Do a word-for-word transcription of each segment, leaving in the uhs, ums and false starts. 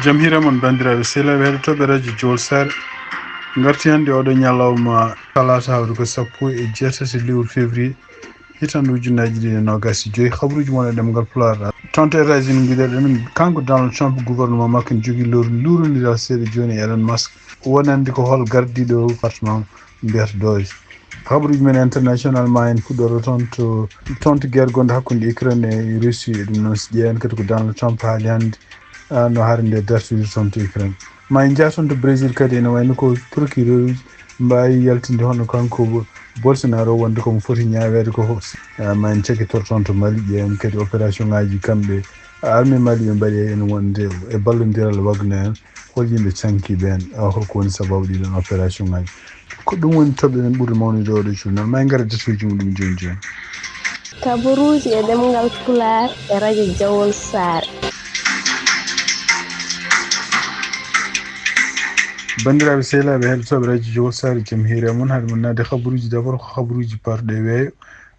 Jam hiire mon, banndiraaɓe sehilaaɓe heɗotooɓe radio Jowol Saare. Ngarti hannde oɗo ñalawma talaata, hawri ko sappo e jeetati lewru février, hitande ujunnaji ɗiɗi e nogas e joyi. Habruuji mon e ɗemngal Pulaar. Toon to États-Unis, mbiɗen kanko Donald Trump, gouvernement makko ne jogii lor-, luurondiral seeɗa jooni e Elon Musk, wonande ko hol gardiiɗo département mbiyata Doge. Habruuji men international ma en puɗɗoro toon to, toon to guerre gonɗo hakkunde Ukraine e Russie. E ɗum noon, si ƴeewen kadi ko Donald Trump haali hannde, ah, no haare nde dartiri toon to Ukraine. Ma en njah toon to Brésil kadi, ene wayno ko procureur uji mbaawi yaltinde hono kanko Bo-, Bolsonaro, wonde ko mo foti ñaaweede ko ho-, ah, ma en cakkitor toon to Mali, ƴeewen kadi opération ngaji kamɓe armée Mali ɓe mbaɗi ene wonde e ballondiral Wagner. Hol yimɓe canki ɓeen? Ah, holko woni sababu ɗiɗon opération ngaji? Ko ɗum woni toɓɓe men ɓurɗe mawnude oɗo journal. Ma en ngar e datuuji muɗum jooni jooni. Kabaruuji e ɗemngal Pulaar e radio Jawol Saare. Banndiraaɓe sehilaaɓe heɗotooɓe radio Jawol Saare, jam hiire mon. Haade mon naatde kabaruuji, d'abord ko kabaruuji parɗe weeyo.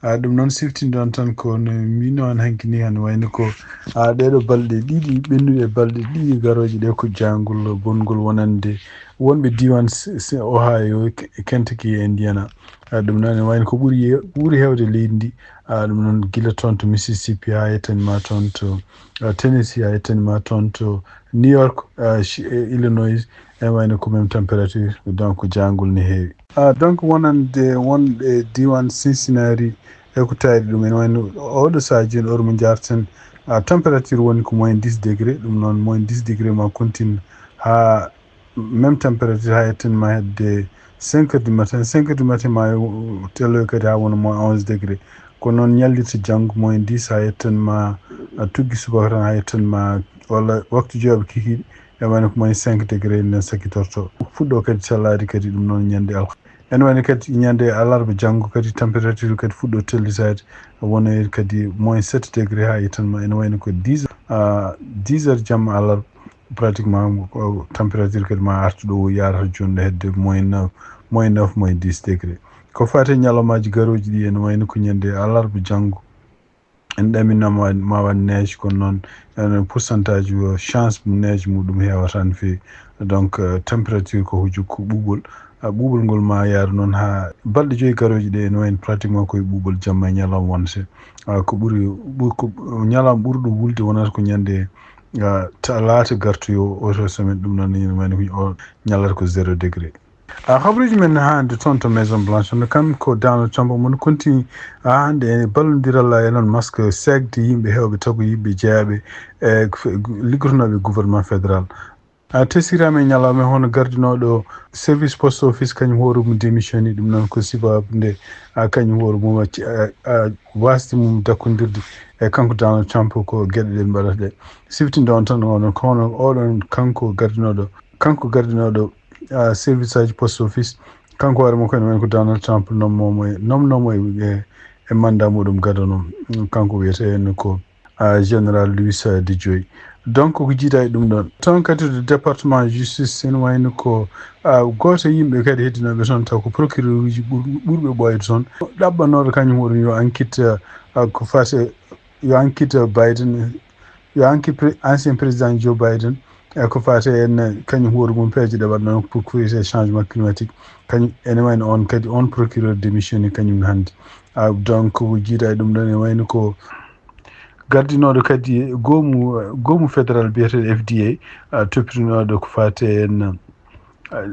Ah, ɗum noon siftindon tan ko no mino an hanki ni, han wayno ko, ah, ɗeɗo balɗe ɗiɗi ɓennuɗe, balɗe ɗiɗi garooje ɗe, ko jangol bongol wonande wonɓe diiwaan s-, s-, Ohio, K-, Kentucky e Indiana. Ah, ɗum noon ene wayno ko ɓuri ye-, ɓuri heewde leydi ndi. Ah, ɗum noon gila toon to Mississippi haa yettani ma toon to, ah, Tennessee, haa yettani ma toon to New York, ah, chi-, e Illinois, ene wayno ko même température, donc jangol ne heewi. Ah, donc wonande wonɓe diiwaan Cincinnati e ko taari ɗum, ene wayno oɗo sahaa jooni, heure mo njaarten, ah, température woni ko moins dix degré, ɗum noon moins dix degré ma continue haa même température haa yettan ma hedde cinq heures du matin. Cinq heures du matin ma yo telloy kadi haa wona moins onze degré. Ko noon ñallirta janngo, moins dix haa yettan ma, ah, tuggi subaka tan haa yettan ma, walla waktu joyaaɓe kikiiɗe, e wayno ko moins cinq degré nden sakkitorto. Fuɗɗo kadi sellaade kadi ɗum noon ñande alha-, ene wayno kadi ñande alarba janngo kadi température kadi fuɗɗo tellitaade, wona kadi moins sept degré haa yettan ma, ene wayno ko dix, ah, dix heures jamma alarba. Pratiquement ko température kadi ma artu ɗo yarata jooni ɗo hedde moins neuf, moins neuf, moins dix degré. Ko faati e ñalawmaaji garooji ɗi, ene wayno ko ñande alarba janngo, en ɗaminama ma wa-, ma waɗ neige, kono noon ene pourcentage o chance mo neige muɗum heewata no feewi. Donc, euh, température ko huju ko ɓuuɓol. Ah, ɓuuɓol ngol ma yaaru noon haa balɗe joyi garooji ɗe, ene wayno pratiquement koye ɓuuɓol jamma e ñalawma wonse. Ah, ko ɓuri, ɓur-, ko ñalawma ɓurɗo wulde wonata ko ñande ah, talaata gartoyo o, oto semaine, ɗum noon ene wayno ko o ñalata ko zéro degré. Ah, habaruuji men hannde toon to Maison Blanche, no kam ko Donald Trump, omo no konti, ah, hannde e ballondiral Elon Musk, seegde yimɓe heewɓe, tago yimɓe jeyaaɓe e f-, liggotonooɓe gouvernement fédéral. Ah, tesiraama e ñalawma, hono gardinooɗo service post office, kañum hoore mum démissionni, ɗum noon ko sababu nde, ah, kañum hoore mum acci, ah, ah, wasde mum dakkondirde e kanko Donald Trump ko geɗe ɗe mbaɗata ɗe. Siftinde on tan, on ko hono oɗon kanko gardinooɗo, kanko gardinooɗo, ah, service aji post office, kanko hoore makko ene wayno ko Donald Trump nomnoomo e, nomnoomo e, e, e mandat muɗum gadano. Kanko wiyetee en ko, ah, Général Louis, ah, DeJoy. Donc ko jiida e ɗum ɗon. Toon kadi to département justice ene wayno ko, ah, gooto e yimɓe kadi heddinooɓe toon taw ko procureur uji ɓur-, ɓurɓe ɓooyde toon. Ɗaɓɓanooɗo kañum hoore mum yo enquête, ah, ko faati yo enquête Biden, yo enquête pré-, ancien président Joe Biden, e ko faati en kañum hoore mum peeje ɗe waɗnoo pour kuuye changement climatique. Kañum ene wayno on kadi, on procureur démissionné kañum hannde. Ah, donc, ko jiida e ɗum ɗon, ene wayno ko gardinooɗo kadi goomu, goomu fédéral biyeteeɗo F D A, ah, toppitinooɗo ko faati en, ah,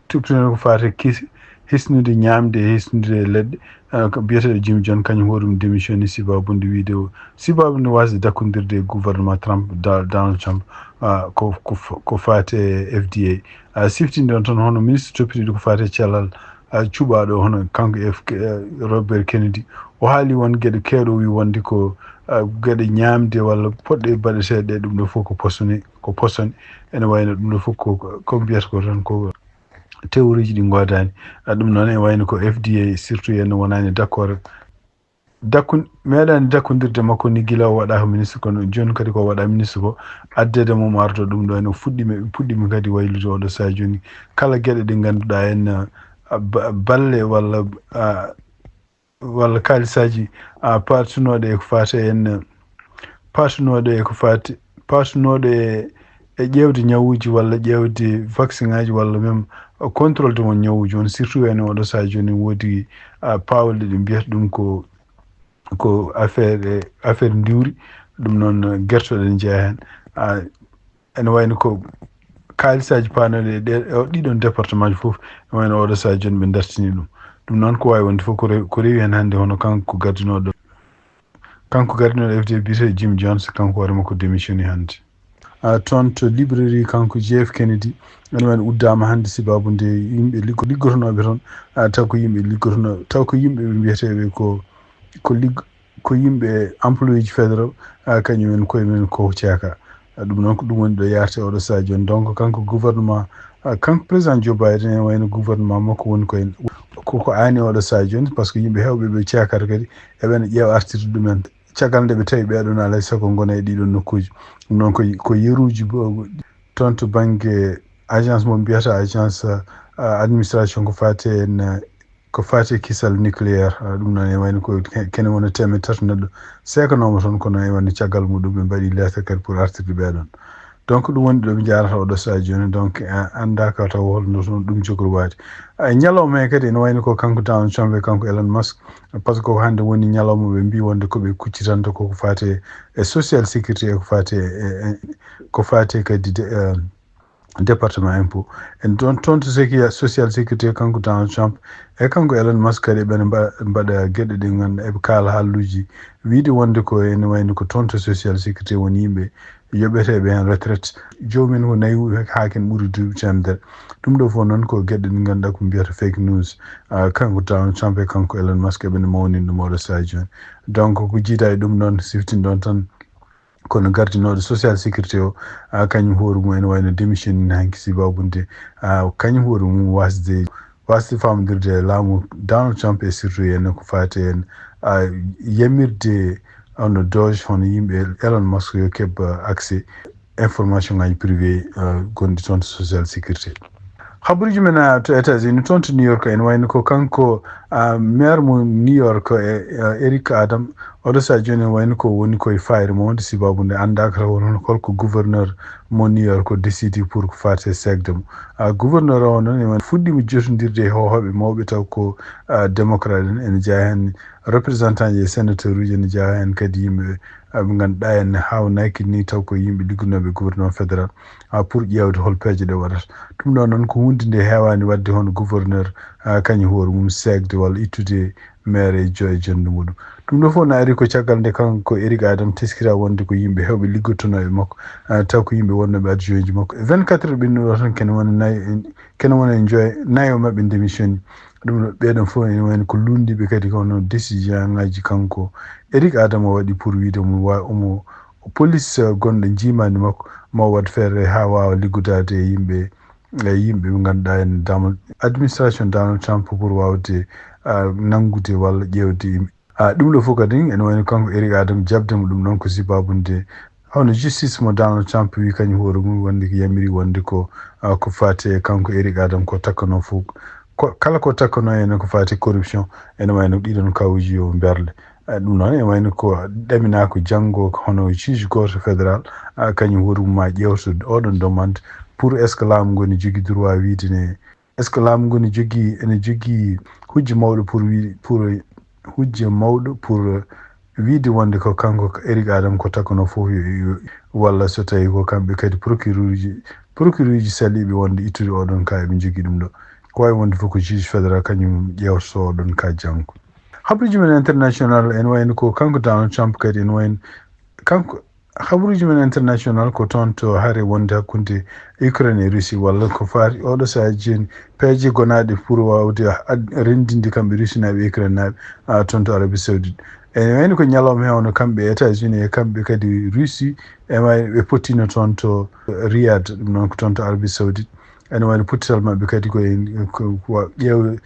toppitinooɗo ko faati kis-, hisnude ñaamde e hisnude leɗɗe, ah, ko biyeteeɗo Jim Jones, kañum hoore mum démissionné sababu nde wiide o, sababu nde waasde dakkondirde e gouvernement Trump, Da-, Donald Trump, ah, ko, ko f-, ko faati e F D A. Ah, siftinde on tan hono ministre toppitiiɗo ko faati e cellal, ah, cuɓaaɗo hono kanko F K, eh, Robert Kennedy, o haali won geɗe keewɗe, o wi wonde ko, ah, geɗe ñaamde walla poɗɗe baɗeteeɗe ɗe, ɗum ɗo fof ko posone, ko posone. Ene wayno ɗum ɗo fof ko, ko, ko mbiyata ko tan ko théorie ji ɗi ngoodaani. Ah, ɗum noon e wayno ko F D A surtout en wonaani d'accord. Dakkun-, meeɗaani dakkondirde makko ni gila o waɗaaka ministre, kono jooni kadi ko waɗa ministre ko, addeede mum ardo ɗum ɗo, ene fuɗɗi me-, puɗɗiima kadi waylude oɗo sahaa jooni. Kala geɗe ɗe ngannduɗaa en, ah, ba-, balle walla, ah, walla kaalisaaji, ah, paatunooɗe e ko faati en, paatunooɗe e ko faati, paatunooɗe e, e ƴeewde ñawuuji walla ƴeewde vaccin aji walla même contrôle de mon ñawuuji on, surtout en oɗo saha jooni woodi pawle ɗe mbiyata ɗum ko ko affaire affaire ndiwri. Ɗum noon gertoɗen jeya heen. Ene wayno ko kaalisaaji paanooɗi e ɗiɗon département ji fof, ene wayno oɗo saha jooni ɓe dartini ɗum. Ɗum noon ko waawi wonde fof ko rewi heen hannde, hono kanko gardinooɗo kanko gardinooɗo F D P biyetee Jim Jones, kanko hoore makko démissioni hannde. Toon to librairie kanko J F Kennedy, ene wayno uddaama hannde sababu nde yimɓe liggo liggotonooɓe toon, taw ko yimɓe liggotonooɓe, taw ko yimɓe ɓe mbiyeteeɓe ko ko liggo ko yimɓe employé ji fédéraux, kañum en koye men ko ceeka. Ɗum noon ko ɗum woni ɗo yaarte oɗo saha jooni. Donc kanko gouvernement, kanko président Joe Biden, en wayno gouvernement makko woni koye koko aani oɗo saha jooni, par ce que yimɓe heewɓe ɓe ceekata kadi eɓena ƴeewa artirde ɗumen. Caggal nde ɓe tawi ɓeeɗon alay sago ngona e ɗiɗon nokkuuji. Ɗum noon ko ko yeruuji toon to bannge agence mo mbiyata agence administration ko faati en ko faati e kisal nucléaire. Ɗum noon e wayno ko kene wona teemed tati neɗɗo seekanooma toon, kono e wayno caggal muɗum ɓe mbaɗi lettre kadi pour artirde ɓeeɗon. Donc ɗum woni ɗo ɓe njaarata oɗo saha jooni. Donc anndaaka taw holno toon ɗum jogorwaade. Ñalawma he kadi ene wayno ko kanko Donald Trump e kanko Elon Musk, par ce que ko hannde woni ñalawma ɓe mbi wonde ko ɓe kuccitanta koko faati e social sécurité e ko faati e ko faati kadi département impôt. En toon toon to social sécurité, kanko Donald Trump e kanko Elon Musk kadi eɓene mbaɗa geɗe ɗe ngannduɗaa eɓe kaala haalluuji wiide wonde ko ene wayno ko toon to social sécurité woni yimɓe yoɓeteeɓe heen retraite. Joomum en ko nayi haa ken ɓuri duuɓi teemedere. Ɗum ɗo fof noon ko geɗe ɗe ngannduɗaa ko mbiyata fake news. Kanko Donald Trump e kanko Elon Musk eɓene mawnini ɗum oɗo saha jooni. Donc ko jiida e ɗum noon siftin ɗon tan. Kono gardinooɗo social sécurité o, kañum hoore mum ene wayno démissioni hanki sababu nde kañum hoore mum wasde wasde famondirde e laamu Donald Trump e surtout en ko faati en yamirde hono Doge, hono yimɓe Elon Musk yo keɓ accès information ngaji privé gonɗi toon to social sécurité. Habaruuji men to États-Unis, toon to New York, ene wayno ko kanko maire mo New York e Eric Adam, oɗo saha jooni ene wayno ko woni koye fayre mo wonde sababu nde anndaaka taw hono holko gouverneur mo New York o décidi pour ko faati e seekde mo. Gouverneur o noon ene wayno fuɗɗiima jotondirde e hoohooɓe mawɓe taw ko démocrate en, ene jeyaa heen représentant ji e sénateur uji, ene jeyaa heen kadi yimɓe ɓe ngannduɗaa en haawnaaki ni taw ko yimɓe liggonooɓe gouvernement fédéral pour ƴeewde hol peeje ɗe waɗata. Ɗum ɗo noon ko huunde nde heewaani waɗde hono gouverneur kañum hoore mum seekde walla ittude maire e jo e jonnde muɗum. Ɗum ɗo fof ne ari ko caggal nde kanko Eric Adam teskira wonde ko yimɓe heewɓe liggotonoo e makko, taw ko yimɓe wonnooɓe adjoint ji makko. E vingt-quatre heures ɓennuɗo tan kene wona nayo kene wona e joy nayo maɓɓe démissioni. Ɗum ɗo ɓeeɗon fof ene wayno ko lunndiiɓe kadi kono décision ngaji kanko Eric Adam o waɗi pour wiide omo wa omo police gonɗo njiimaandi makko ma o waɗ feere haa waawa liggodaade e yimɓe e yimɓe ɓe ngannduɗaa en Donald administration Donald Trump pour waawde nanngude walla ƴeewde yimɓe. Ɗum ɗo fof kadi ene wayno kanko Eric Adam jaɓde mo ɗum ɗon ko sababu nde hono justice mo Donald Trump wi kañum hoore mum wonde ko yamiri wonde ko ko faati e kanko Eric Adam ko takkanoo fof ko kala ko takkanoo heen ko faati corruption ene wayno ɗiɗon kawuuji yo mberle. Ɗum noon ene wayno ko ɗaminaa ko janngo hono juge gooto fédéral kañum hoore mum ma ƴeewto oɗon demande pour est ce que laamu ngu ne jogii droit wiide ne est ce que laamu ngu ne jogii ene jogii hujja mawɗo pour wi pour hujja mawɗo pour wiide wonde ko kanko Eric Adam ko takkanoo fof walla so tawii ko kamɓe kadi procureur uji procureur uji saliiɓe wonde ittude oɗon ka eɓe njogii ɗum ɗo ko wawi wonde fof ko juge fédéral kañum ƴeewtoto oɗon ka janngo. Habaruuji men international ene wayno ko kanko Donald Trump kadi ene wayno kanko habaruuji men international ko toon to hare wonde hakkunde Ukraine e Russie walla ko faati oɗo saha jooni peeje gonaaɗe pour wawde renndinde kamɓe Russie naaɓe Ukraine naaɓe toon to Arabie Saoudite. Ene wayno ko ñalawma hewno kamɓe États-Unis e kamɓe kadi Russie e may ɓe pottino toon to Riyad ɗum noon ko toon to Arabie Saoudite. Ene wayno pottital maɓɓe kadi ko ƴeew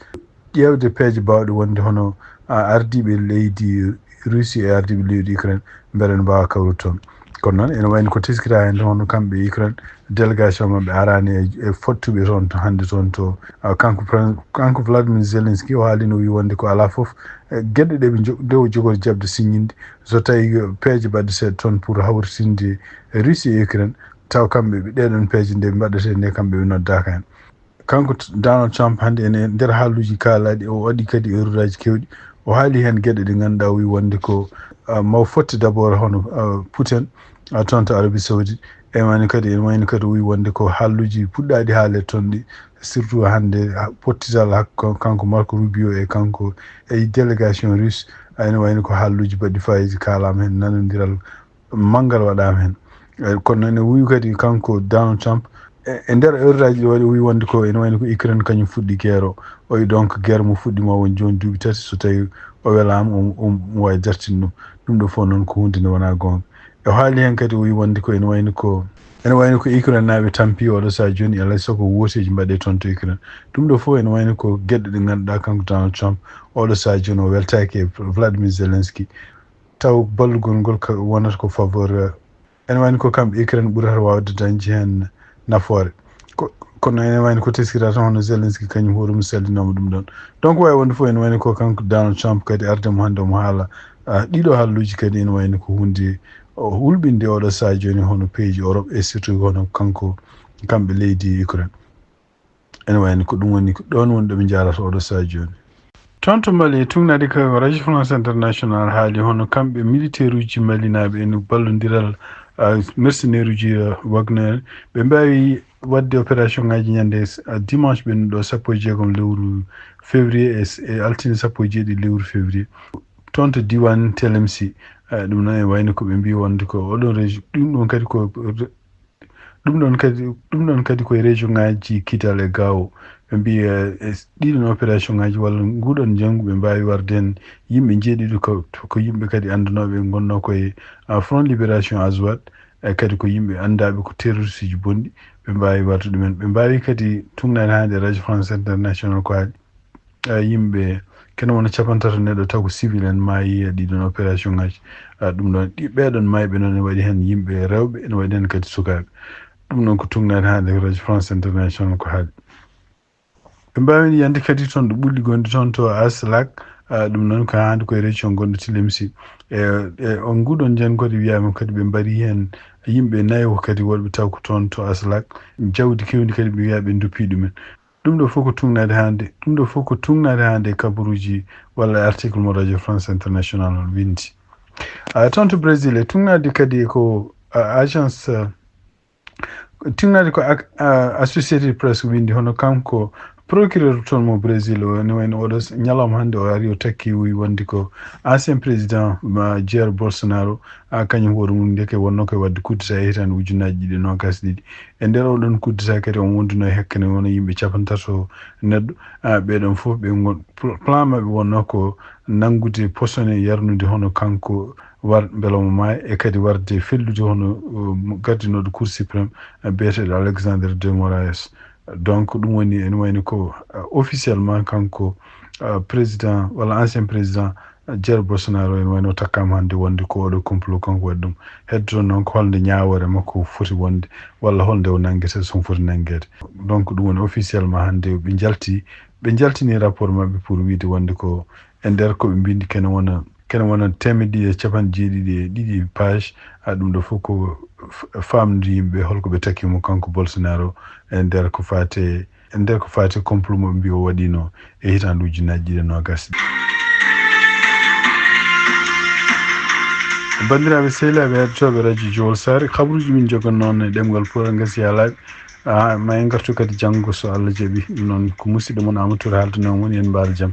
ƴeewde peeje baawɗe wonde hono ardiiɓe leydi Russie e ardiiɓe leydi Ukraine mbele ne mbaawa kawrude toon. Kono noon ene wayno ko teskira heen hono kamɓe Ukraine délégation maɓɓe araani e fottuɓe toon to hannde toon to kanko kanko Vladimir Zelensky o haalino wi wonde ko alaa fof geɗe ɗe ɓe nde o jogori jaɓde siññinde so tawi peeje mbaɗde seeɗa toon pour hawritinde Russie e Ukraine taw kamɓe ɓe ɗeɗon peeje nde ɓe mbaɗata nde kamɓe ɓe noddaaka heen. Kanko Donald Trump hannde ene nder haaluuji kaalaaɗi, o waɗi kadi erreur aji keewɗi. O haali heen geɗe ɗe ngannduɗaa, o wi wonde ko maw fotti d'abord hono Putin toon to Arabie Saoudite. E wayno kadi ene wayno kadi o wi wonde ko haaluuji puɗɗaaɗi haale toon ɗi, surtout hannde pottital hakko kanko Marco Rubio e kanko e délégation russe. Ene wayno ko haaluuji baɗɗi faayiida kaalaama heen, nanondiral manngal waɗaama heen. Kono ene wi kadi kanko Donald Trump e nder erreur aji ɗi waɗi, o wi wonde ko ene wayno ko Ukraine kañum fuɗɗi guerre o. O wi donc guerre mo fuɗɗi ma won jooni duuɓi tati, so tawi o welaama o waawi dartinde ɗum. Ɗum ɗo fof noon ko huunde nde wonaa goonga. E haali heen kadi o wi wonde ko ene wayno ko ene wayno ko Ukraine naaɓe tampi oɗo sahaa jooni, alaa e sago wooteeji mbaɗe toon to Ukraine. Ɗum ɗo fof ene wayno ko geɗe ɗe ngannduɗaa kanko Donald Trump oɗo sahaa jooni o weltaaki e Vladimir Zelensky. Taw ballugol ngol wonata ko faveur ene wayno ko kamɓe Ukraine ɓurata waawde dañde heen nafoore. Kono ene wayno ko teskirata hono Zelensky kañum hoore mum sallinooma ɗum ɗoon. Donc waawi wonde fof ene wayno ko kanko Donald Trump kadi arde mo hannde omo haala ɗiɗo haaluuji kadi ene wayno ko huunde hulɓinde oɗo sahaa jooni hono peeji Europe e surtout hono kanko kamɓe leydi Ukraine. Ene wayno ko ɗum woni ko ɗoon woni ɗo ɓe njaarata oɗo sahaa jooni. Toon to Mali, e tuugnaade ko Radio France International haali hono kamɓe militeeruuji malinaaɓe e ballondiral merceneeruuji Wagner, ɓe mbaawi waɗde opération ngaaji ñande dimanche ɓennuɗo sappo e jeegom lewru février e altine sappo e jeeɗiɗi lewru février. Toon to diiwaan Telemsi, ɗum noon e wayno ko ɓe mbii wonde ko oɗon région, ɗum ɗum kadi ko Ɗum ɗoon kadi ɗum ɗoon kadi koye région ngaaji Kidal e Gao. Ɓe mbii e ɗiɗon opération ngaaji walla nguuɗoon njanngu ɓe mbaawi warde heen yimɓe njeeɗiɗo ko ko yimɓe kadi anndanooɓe ngonnoo koye Front Libération Azawad, e kadi ko yimɓe anndaaɓe ko terroriste uji bonɗi. Ɓe mbaawi warde ɗumen, ɓe mbaawi kadi tuugnaade hannde Radio France International ko haali yimɓe kene wona capantato neɗɗo taw ko civil en maayi e ɗiɗon opération ngaji. Ɗum ɗon ɓeɗon maayɓe noon ene waɗi heen yimɓe rewɓe, ene waɗi heen kadi sukaaɓe. Ɗum noon ko tuugnaade hannde Radio France International ko haali. Ɓe mbaawi yande kadi toon ɗo ɓulli gonɗi toon to Aslak. Ɗum noon ko hannde koye région gonɗo Tilemsi. E e on nguɗon nden kadi wiyaama kadi ɓe mbari heen yimɓe nayo kadi wonɓe taw ko toon to Aslak. Jawdi kewndi kadi ɓe wiya ɓe nduppi ɗumen. Ɗum ɗo fof ko tuugnaade hannde, ɗum ɗo fof ko tuugnaade hannde e kabaruuji walla e article mo Radio France International on winndi. Toon to Brésil e tuugnaade kadi ko agence, tuugnaade ko Associated Press winndi, hono kanko procureur toon mo Brésil o, ene wayno oɗo ñalawma hannde o ari o takki o wi wonde ko ancien président Jair Bolsonaro, kañum hoore mum ndeke wonnoo koye waɗde coup d'État e hitaande ujunnaaji ɗiɗi e noogaas ɗiɗi. E nder oɗon coup d'État kadi on wonduno e hakkene wona yimɓe capantato neɗɗo. Ɓeɗon fof ɓe ngon plan maɓɓe wonno ko nanngude posone yarnude hono kanko war beele omo maaya, e kadi warde fellude hono gardinooɗo Cour suprême biyeteeɗo Alexandre de Moraes. Donc ɗum woni ene wayno ko officiellement kanko président walla ancien président Jair Bolsonaro ene wayno takkaama hannde wonde ko oɗo complot kanko waɗi ɗum. Heddoto noon ko holnde ñaawoore makko foti wonde walla holnde o nanngete so foti nanngeede. Donc ɗum woni officiellement hannde ɓe njalti ɓe njaltini rapport maɓɓe pour wiide wonde ko e nder ko ɓe mbindi kene wona kene wona teemedde ɗiɗi e capanɗe jeeɗiɗi e ɗiɗi page. Ɗum ɗo fof ko faamnude yimɓe holko ɓe takki mo kanko Bolsonaro e nder ko faate e nder ko faati complot mo ɓe mbii o waɗiino e hitaande ujunnaaji ɗiɗi e noogaas. Banndiraaɓe sehilaaɓe heɗotooɓe radio Jowol Saare, kabaruuji min njogannoo noon e ɗemngal Pulaar ngasi yaalaaɓe. Ma en ngartu kadi janngo so Allah jaɓi. Ɗum noon ko musidɗo mon Amadou Touré haaldanoo on woni en mbaal jam.